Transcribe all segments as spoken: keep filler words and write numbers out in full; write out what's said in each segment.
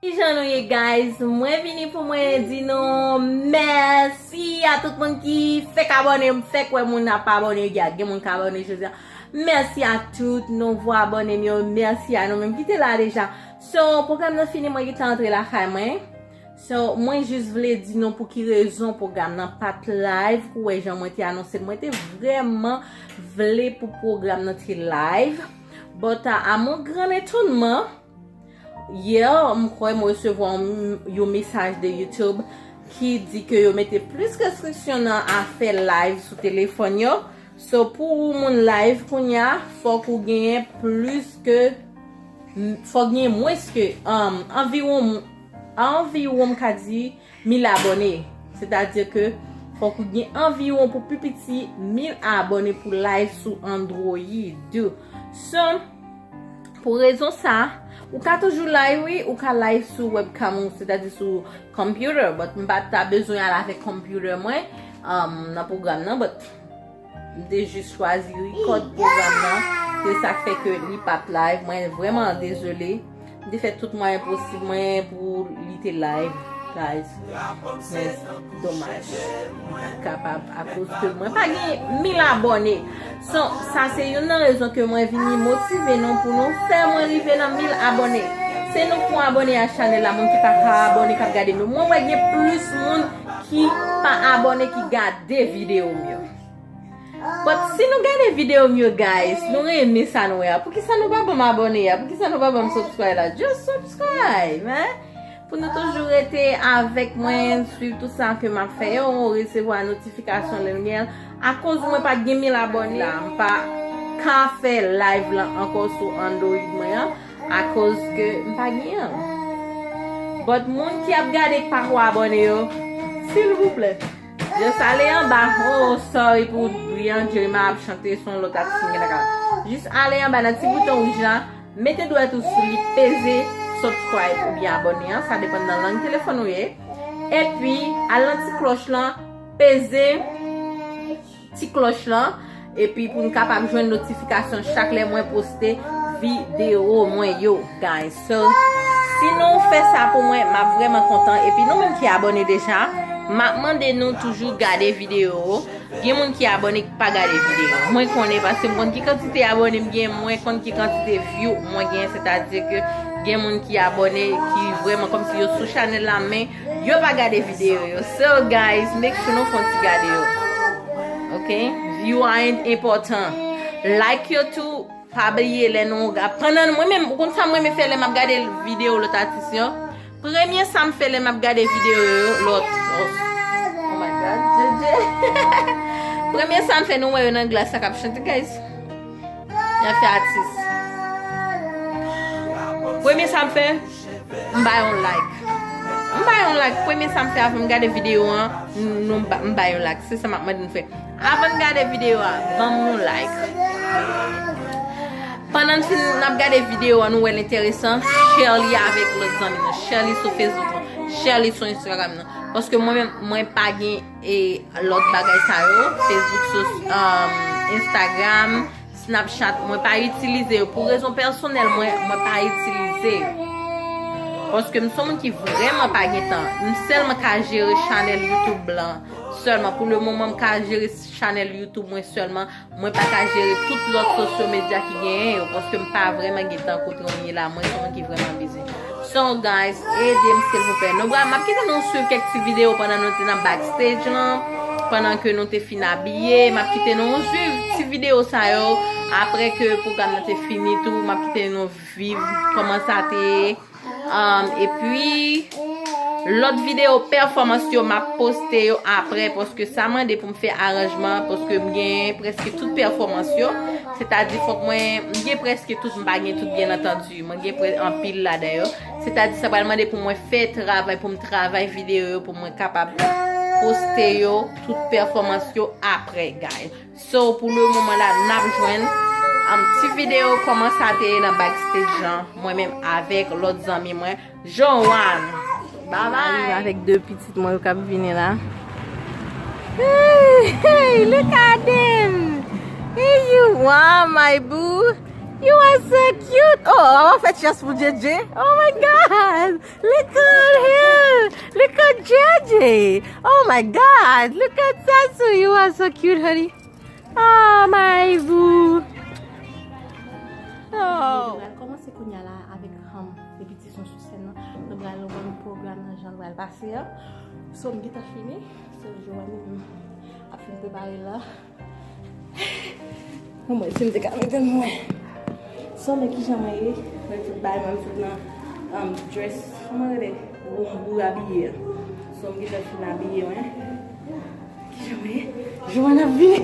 Kijan nou ye, guys? Mwen vini pou mwen di nou mèsi a tout moun ki fèk abòne, m fèk wè moun ap abòne, gen, gen moun k abòne jodi a. Mèsi a tout nouvo abòne m yo, mèsi a nou menm ki te la deja. So, pwogram nan fini, mwen gentan antre lakay mwen. So, mwen jis vle di nou pou ki rezon pwogram nan pa t live, pou wè jan mwen te anonse l. Mwen te vrèman vle pou pwogram nan te live. But, à mon grand étonnement, yè, m kwè m resevwa yon, yon mesaj de YouTube ki di ke yo mete plis restriksyon nan afè live sou telefòn yo. So, pou ou moun live kounye a, fòk ou genyen plis ke, fòk genyen mwens ke, um, anviwon, anviwon, m ka di, mil abòne. Sètadi ke fòk ou gen anviwon pou pi piti mil abòne pou live sou Android. So, pou rezon sa, ou ka toujou live, wi, ou ka live sou webcam ou, sètadi sou computer, but m pa ta bezwen al avèk computer mwen, um, nan pwogram nan, but m te jis chwazi record pwogram nan. Se sa k fè ke li pa t live. Mwen vrèman dezole. M te fè tout mwayen posib mwen pou li te live, guys. Men, domaj. Mwen pa t kapab akoz ke mwen pa gen mil abòne. So, sa se youn nan rezon ke mwen vini motive nou pou nou fè mwen rive nan mil abòne. Se nou k pou abòne a chanèl la, moun ki pa ka abòne k ap gade m yo. Mwen wè gen plis moun ki pa abòne ki gade videyo m yo. But si nou gade videyo m yo, guys, nou renmen sa nou wè a, poukisa nou pa ban m abòne a? Poukisa nou pa ban m subscribe la? Just subscribe, hein? Pou nou toujou rete avèk mwen, swiv tout sa ke m ap fè yo, resevwa notifikasyon lè m gen. Akoz mwen pa t gen mil abòne la, m pa ka fè live lan ankò sou Android mwen an, akoz ke m pa gen an. But moun ki ap gade k pa ko abòne yo, silvouplè, just ale anba. Oh, sorry pou bri an, Jerima ap chante, se yon lòt atis m gen nan ka. Jis ale anba nan ti bouton wouj la, mete dwèt ou sou li, peze subscribe oubyen abòne an, sa depann nan lang telefòn ou ye. Epi, al nan ti klòch lan, peze ti klòch lan, epi pou n kapab jwenn notifikasyon chak lè mwen poste videyo mwen yo, guys. So, si nou fè sa pou mwen, m ap vrèman kontan. Epi nou menm ki abòne deja, m ap mande nou toujou gade videyo. Gen moun ki abòne ki pa gade videyo. Mwen konnen, paske m konn ki kantite abòne m gen, mwen konn ki kantite view mwen gen, sètadi ke gen moun ki abòne, ki vrèman kòmsi yo sou chanèl la, men yo pa gade videyo yo. So, guys, make sure nou fè yon ti gade yo. Ok? View a enpòtan. Like yo tou, pa bliye lè nou ga-, pandan mwen menm, ou konn sa mwen renmen fè lè m ap gade videyo lòt atis yo? Premye sa m fè lè m ap gade videyo yo, lòt. Oh, oh my God, Djedje. Premye sa m fè, nou wè yo nan glas la k ap chante, guys. Y ap fè atis. Premye sa m fè, m ba yon like. M ba yon like. Premye sa m fè avan m gade videyo an, nou, m ba, m ba yon like. Se sa m ap mande n fè. Avan n gade videyo a, ban m yon like. Pandan n fin, n ap gade videyo a, nou wè l enteresan, share li avèk lòt zanmi nou. Share li sou Facebook nou. Share li sou Instagram nou. Paske mwen menm, mwen pa gen, e, lòt bagay sa yo. Facebook, sou, um, Instagram, Snapchat, mwen pa itilize yo. Pou rezon pèsonèl mwen, mwen pa itilize yo. Paske m se yon moun ki vrèman pa gen tan. M sèlman ka jere chanèl YouTube lan sèlman. Pou le moman, m ka jere chanèl YouTube mwen sèlman. Mwen pa ka jere tout lòt sosyo medya ki genyen yo, paske m pa vrèman gen tan kote yon ye la. Mwen se yon moun ki vrèman busy. So, guys, ede m, silvouplè. Nou pral, m ap kite nou swiv kèk ti videyo pandan nou te nan backstage lan, pandan ke nou te fin abiye. M ap kite nou swiv ti videyo sa yo, apre ke pwogram nan te fini tou, m ap kite nou viv kòman sa te ye. Um, epi, lòt videyo pèfòmans yo, m ap poste yo apre, paske sa mande pou m fè aranjman, paske m gen prèske tout pèfòmans yo. Sètadi, fòk mwen, m gen prèske tout, m pa gen tout, byen antandi. Mwen gen pre-, anpil ladan yo. Sètadi, sa pral mande pou mwen fè travay, pou m travay videyo yo, pou mwen kapab poste yo, tout pèfòmans yo apre, guys. So, pou le moman la, n ap jwenn, um, ti videyo kòman sa te ye nan backstage lan, mwen menm avèk lòt zanmi mwen, Joanne. Bye bye. Avèk de pitit mwen yo k ap vini la. Hey, hey, look at them. Here you are, my boo. You are so cute. Oh, an fèt, chans pou J J. Oh my God. Look at him. Look at J J. Oh my God. Look at Sassou. You are so cute, honey. Oh, my boo. Oh. Nou pral kòmanse kounye a la avèk, um, repetition sou sèn nan. Nou pral wè pwogram nan jan l pral pase a. So, m gentan fini. So, Joanne ap fin prepare la. Mwen, si m te ka mete l, mwen. So, men kijan mwen ye? Mwen tout bay, mwen tout nan, um, dress, kòman rele? Room pou abiye a. So, m gentan fin abiye, mwen. Kijan mwen ye? Joanne ap vini.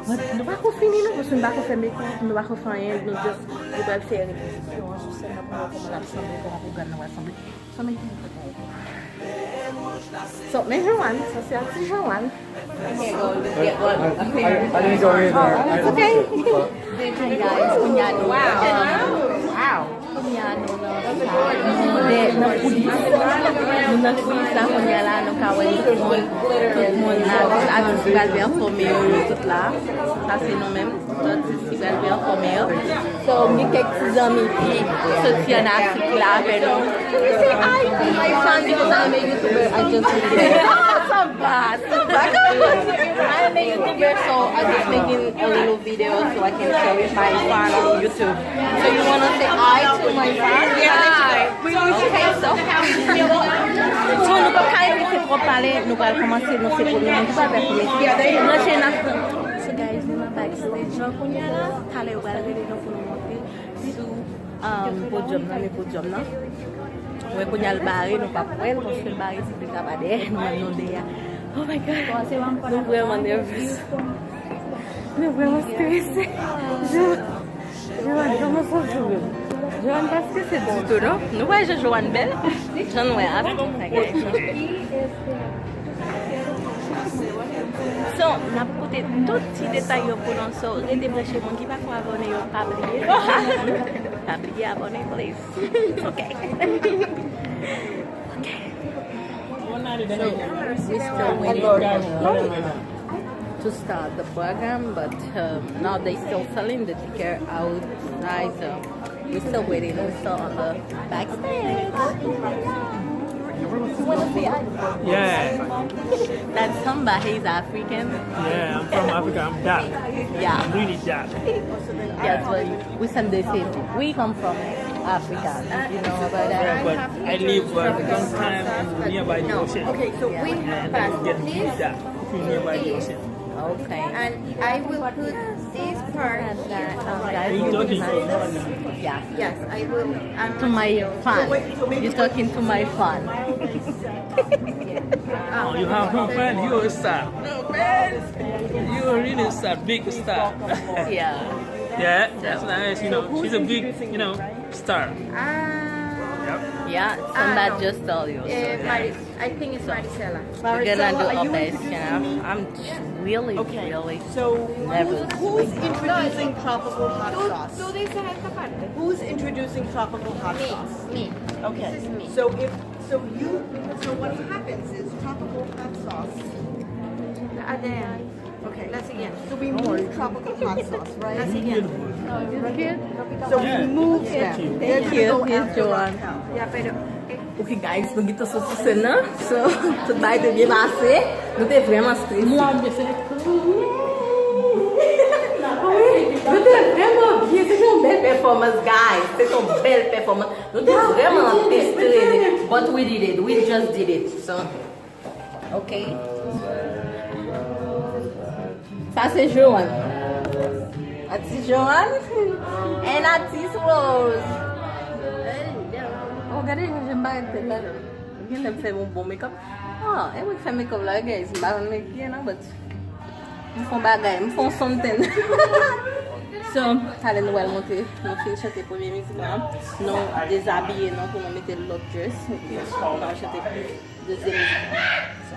Mwen, nou pa ko fini, non, paske nou pa ko fè make up, nou pa ko fè anyen, nou just, nou pral fè repetisyon an sou sèn nan pou nou wè kòman l ap sanble, kòman pwogram nan pral sanble. So, men ki So, men Joanne, sa se atis Joanne. I, I, I didn't go in there. I, I didn't go in there. Hi, guys. Kounye a nou, wow. Wow. Kounye a nou nan, nan, nan koulis. Nou nan koulis la, kounye a la, nou ka wè tout moun. Tout moun la, tout atis ki pral pèfòme yo, yo tout la. Sa se nou menm. Tout atis ki pral pèfòme yo. So, m gen kèk ti zanmi ki soti ann Afrik ki la avè nou. Can you say hi to my fan because I'm a YouTuber? I just Samba, samba. I'm a YouTuber, so I'm just making a little video so I can share with my fan on YouTube. So you wanna say hi to my fan? Yeah. Okay, so. So, nou pa ka rete twòp pale, nou pral kòmanse, nou se premye moun ki pral pèfòme. Branche n ap So guys, nou nan backstage. Talè yo pral rele nou pou nou monte sou, um, podium nan, men podium nan. Mwen kounye a l bare, nou p ap wè l, paske l bare ti pita pa dèyè, nou menm nou dèyè. Oh my God! Nou vrèman nèvez. Nou vrèman strese. Je Joanne, kòman sa w jwe? Joanne pa strese ditou, non? Nou wè jan Joanne bèl? Jan nou wè a. So, n ap pote tout ti detay yo pou nou. So, rete branche, moun ki pa ko abòne yo, pa bliye. Pa bliye abòne, please. Ok. Ok. So, we still waiting for the to start the program, but, um, now they still selling the ticket outside, so we still waiting. We still on the backstage. You wanna say hi? Yeah. That Samba, he's African. Yeah, I'm from Africa. I'm dark. Yeah. I'm really dark. Yes, but we same the same. We come from Africa. You know about that? Yeah, but I live for a long time nearby the ocean. Okay, so we pass this. Nearby the ocean. Okay. And I will put this part here. Are you talking? Yeah. Yes, I will. To my fan. You're talking to my fan. Oh, you have no fan? You're a star. No fan? You're really a star, big star. Yeah. Yeah, that's nice. You know, she's a big, you know, star. Ah. Yep. Yeah, Samba just told you. Eh, Mari- I think it's Maricela. We're gonna do our best, you know. I'm really, really nervous. So, who's, who's introducing tropical hot sauce? Who's introducing tropical hot sauce? Me. Me. Okay. This is me. So if, so you, so what happens is tropical hot sauce. Okay. La siguiente. So we move tropical hot sauce, right? La siguiente. So we move them. Thank you. Yes, Joanne. Ya, pero, eh, Ok, guys, nou gentan soti sèn nan. So, tout bagay te byen pase. Nou te vrèman strese. Nou te vrèman byen. Se te yon bèl pèfòmans, guys. Se te yon bèl pèfòmans. Nou te vrèman anpil strese. But we did it. We just did it. So, Ok. Sa se Joanne. Atis Joanne. And atis Rose. Oh, gade jan jem parèt tèt la. Genlè m fè yon bon make up. Ah, e mwen ki fè make up la, guys. M pa konn make up non, but m fè yon bagay, m fè yon something. So, talè nou pral monte, nou fin chante premye mizik la. Nou dezabiye nou pou nou mete lòt dress. Epi nou pral chante dezyèm mizik la. So.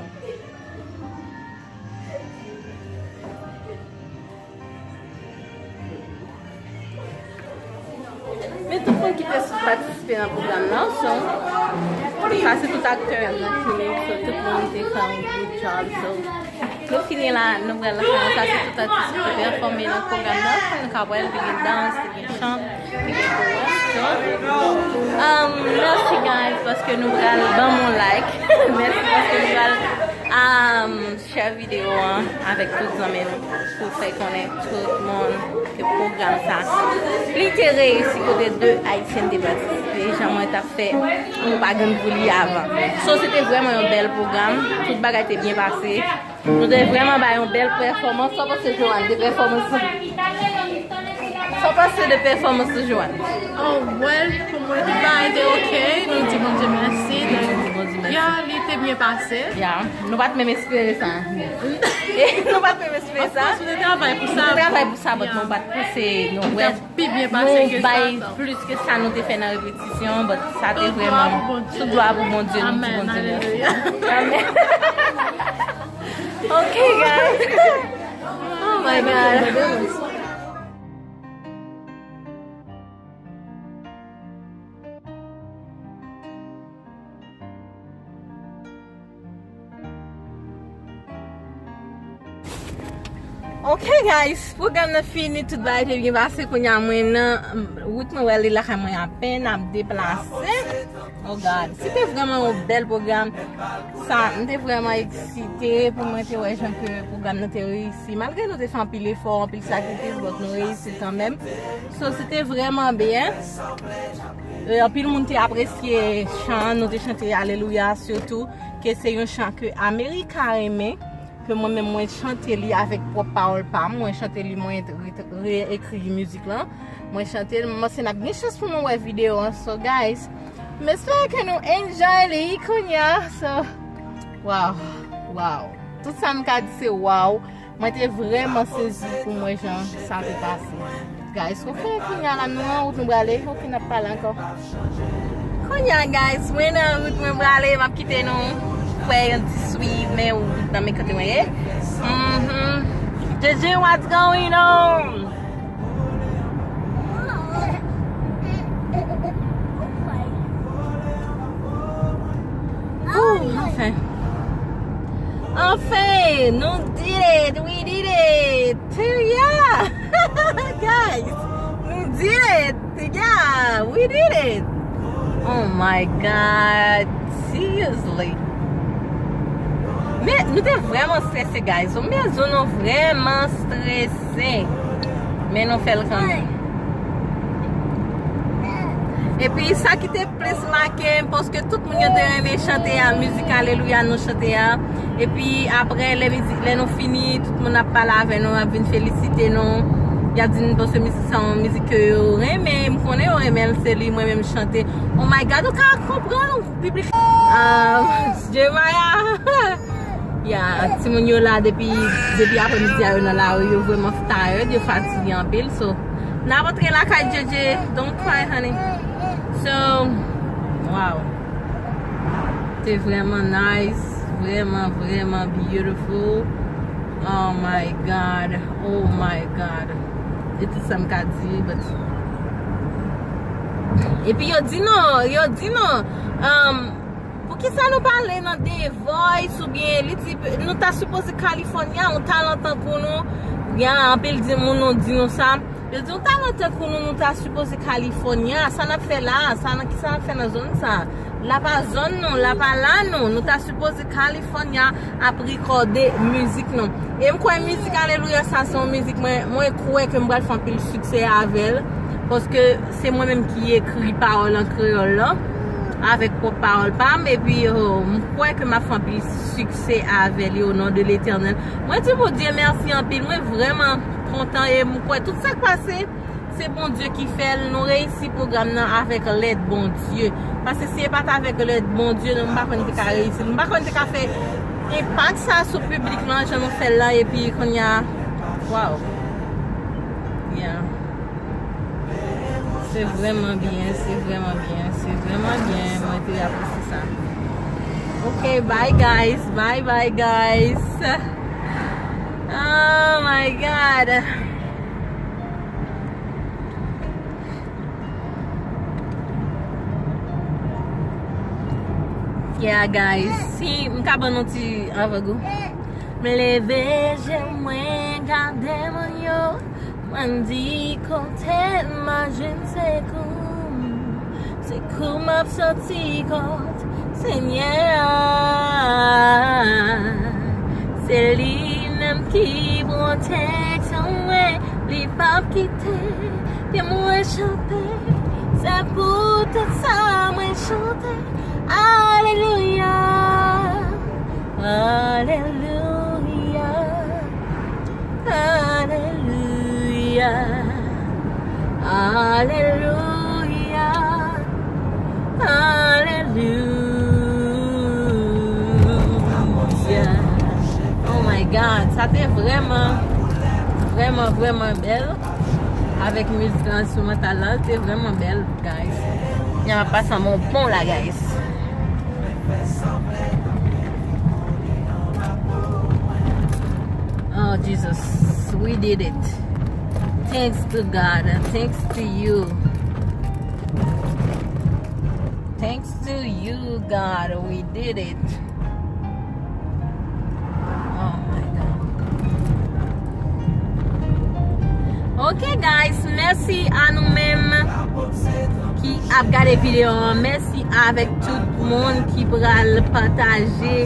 Men tout moun ki te patisipe nan pwogram nan, so, sa se tout aktè yo nan fini, so, tout moun te fè yon good job, so, nou fini la, nou pral la, sa se tout atis ki te pèfòme nan pwogram nan, nou ka wè l, te gen dans, te gen chan, Um, mèsi guys paske nou pral ban m yon like. Mèsi paske nou pral um, share videyo an avèk tout zanmi nou pou fè konnen tout moun ke pwogram sa li te reyisi kote de Ayisyen te patisipe jan mwen t ap fè pwopagand pou li avan. So se te vrèman yon bèl pwogram, tout bagay te byen pase. Nou te vrèman bay yon bèl pèfòmans. Sa w panse Joanne de pèfòmans sa? Sa w panse de pèfòmans sa Joanne? Oh well, pou mwen tout bagay te ok. Nou di Bondye mèsi. Di Bondye mèsi. Ya, li te byen pase. Ya, nou pa t menm espere sa. Nou pa t menm espere sa. Of course, nou te travay pou sa. Nou te travay pou sa, but nou pa t panse nou wè pi byen pase ke sa. Nou bay plis ke sa nou te fè nan repetisyon, but sa te vrèman tout glwa pou Bondye. Amen. Aleluya. Amen. Okay, guys. Oh my God. Ok guys, pwogram nan fini, tout bagay te byen pase. Kounye a mwen nan wout, mwen wè li lakay mwen apèn ap deplase. Oh God, se te vrèman yon bèl pwogram. Sa, m te vrèman eksite pou mwen te wè jan ke pwogram nan te reyisi. Malgre nou te fè anpil efò, anpil sakrifis, but nou reyisi kanmenm. So, se te vrèman byen. E, anpil moun te apresye chan an, nou te chante Alelouya sitou, ke se yon chan ke Amerika renmen, ke mwen menm mwen chante li avèk pwòp pawòl pa m, mwen chante li, mwen re-, re-, reekri mizik lan, mwen chante l, m panse n ap gen chans pou nou wè videyo an, so guys, m espere ke nou enjoy li kounye a, so, wow, wow, tout sa m ka di se wow. Mwen te vrèman sezi pou mwen jan sa te pase. Guys, ok, kounye a la nou an wout nou prale, ok, n ap pale ankò. Kounye a, guys, mwen nan wout mwen prale, m ap kite nou fè yon ti swiv men wout nan men kote mwen ye. Mhm. J J, what's going on? Ooh, anfen. Anfen, nou did it, we did it. Yeah. Guys, nou did it. Yeah, we did it. Oh my God, seriously. Men, nou te vrèman strese, guys. Ou bezwen nou vrèman strese. Men nou fè l kanmenm. Epi sa ki te plis make m, paske tout moun yo te renmen chante a, mizik Alelouya nou chante a. Epi apre, lè mizik, lè nou fini, tout moun ap pale avè nou, ap vin felisite nou. Y ap di nou paske mizik sa yon mizik ke yo renmen, m konnen yo renmen l, se li mwen menm chante. Oh my God, ou ka konprann, piblik. Ah, Jeremiah. Ya, timoun yo la depi, depi apremidi a, yo nan lari, yo vrèman tired, yo fatige anpil. So, n ap antre lakay J J, don't cry, honey. So, wow. Te vrèman nice, vrèman, vrèman beautiful. Oh my God, oh my God. E tout sa m ka di, but epi yo di non, yo di non. Um, Poukisa nou pa ale nan The Voice oubyen li di nou ta sipoze California, yon talan tankou nou, gen anpil di moun nou di nou sa. Yo di yon talan tankou nou, nou ta sipoze California, sa n ap fè la, sa nan ki sa n ap fè nan zòn sa. La pa zòn nou, la pa la nou, nou ta sipoze California ap rekòde mizik nou. E m kwè mizik Alelouya sa se yon mizik mwen, mwen kwè ke m pral fè anpil siksè avè l. Paske se mwen menm ki ekri pawòl an kreyòl lan avèk pwòp pawòl pa m, epi, oh, m kwè ke m ap fè anpil siksè avè li, o non de Letènèl. Mwen di Bondye mèsi anpil, mwen vrèman kontan, e m kwè tout sa k pase, se Bondye ki fè l, nou reyisi pwogram nan avèk lèd Bondye. Paske si se pa t avèk lèd Bondye, nou, m pa kwè n te ka reyisi l. M pa kwè n te ka fè enpak sa sou piblik lan, jan nou fè l la, epi kounye a, waw. Yeah. Se vrèman byen, se vrèman byen, se vrèman byen. Mwen te apresye sa. Ok, bye guys, bye bye guys. Oh my God. Yeah guys, si m ka ban nou ti avangou. M leve je mwen gade moun yo. Mwen di kote m a jwenn sekou m, sekou m ap soti kot Senyè a. Se li menm ki pwoteksyon mwen, li p ap kite pye mwen chanpe. Se pou tout sa mwen chante. Alelouya, alelouya, alelouya, alelouya, alelouya. Oh my God, sa te vrèman, vrèman, vrèman bèl. Avèk mizik enstrimantal la, te vrèman bèl, guys. N ap pase yon bon la, guys. Oh, Jesus, we did it. Thanks to God. Thanks to you. Thanks to you, God. We did it. Oh my God. Ok, guys, mèsi a nou menm ki ap gade videyo an. Mèsi avèk tout moun ki pral pataje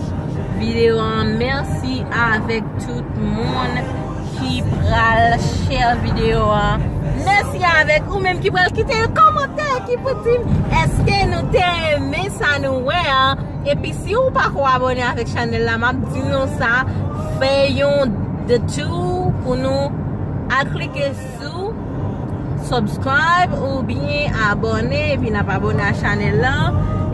videyo an. Mèsi avèk tout moun ki pral share videyo an. Mèsi avèk ou menm ki pral kite yon kòmantè ki pou di m èske nou te renmen sa nou wè an. Epi si ou pako abòne avèk chanèl la, m ap di nou sa, fè yon detour pou nou al klike sou subscribe oubyen abòne, epi n ap abòne a chanèl la.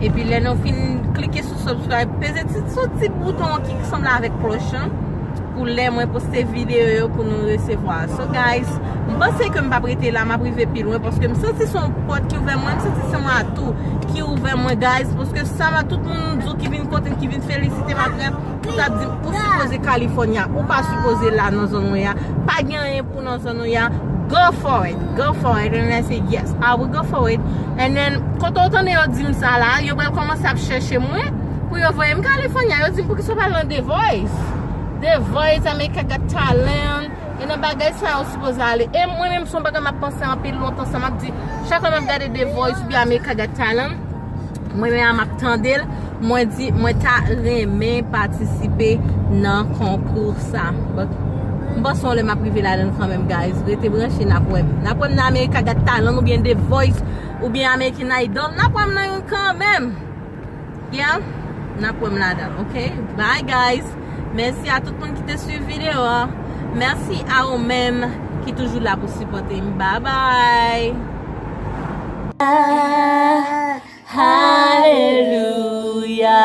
Epi lè nou fin klike sou subscribe, peze ti, sou ti bouton ki sanble avèk klòch lan, pou lè mwen poste videyo yo pou nou resevwa. So guys, m panse ke m p ap rete la, m ap rive pi lwen, paske m santi se yon pòt ki ouvè mwen, m santi se yon atou ki ouvè mwen, guys, paske sa va tout moun m di w ki vin kote m, ki vin felisite m apre, ou t ap di m ou sipoze California, ou pa sipoze la nan zòn mwen an, pa gen anyen pou nan zòn mwen an, go for it, go for it, and I say yes, I will go for it, and then kote w tande yo di m sa la, yo pral kòmanse ap chèche mwen, pou yo voye m California, yo di m poukisa w pa al nan The Voice, The Voice, America Got Talent, e nan bagay sa yo sipoze ale. E mwen menm se yon bagay m ap panse anpil lontan sa, m ap di, chak lè m ap gade The Voice oubyen America Got Talent, mwen menm m ap tande l, mwen di, mwen ta renmen patisipe nan konkou sa. But, m panse yon lè m ap rive ladan l kanmenm, guys. Rete branche, n ap wè m. N ap wè m nan America Got Talent oubyen The Voice oubyen American Idol. N ap wè m nan youn kanmenm. Yeah, n ap wè m ladan, ok? Bye, guys. Mèsi a tout moun ki te swiv videyo a. Mèsi a ou menm ki toujou la pou sipòte m. Bye, bye. Alelouya.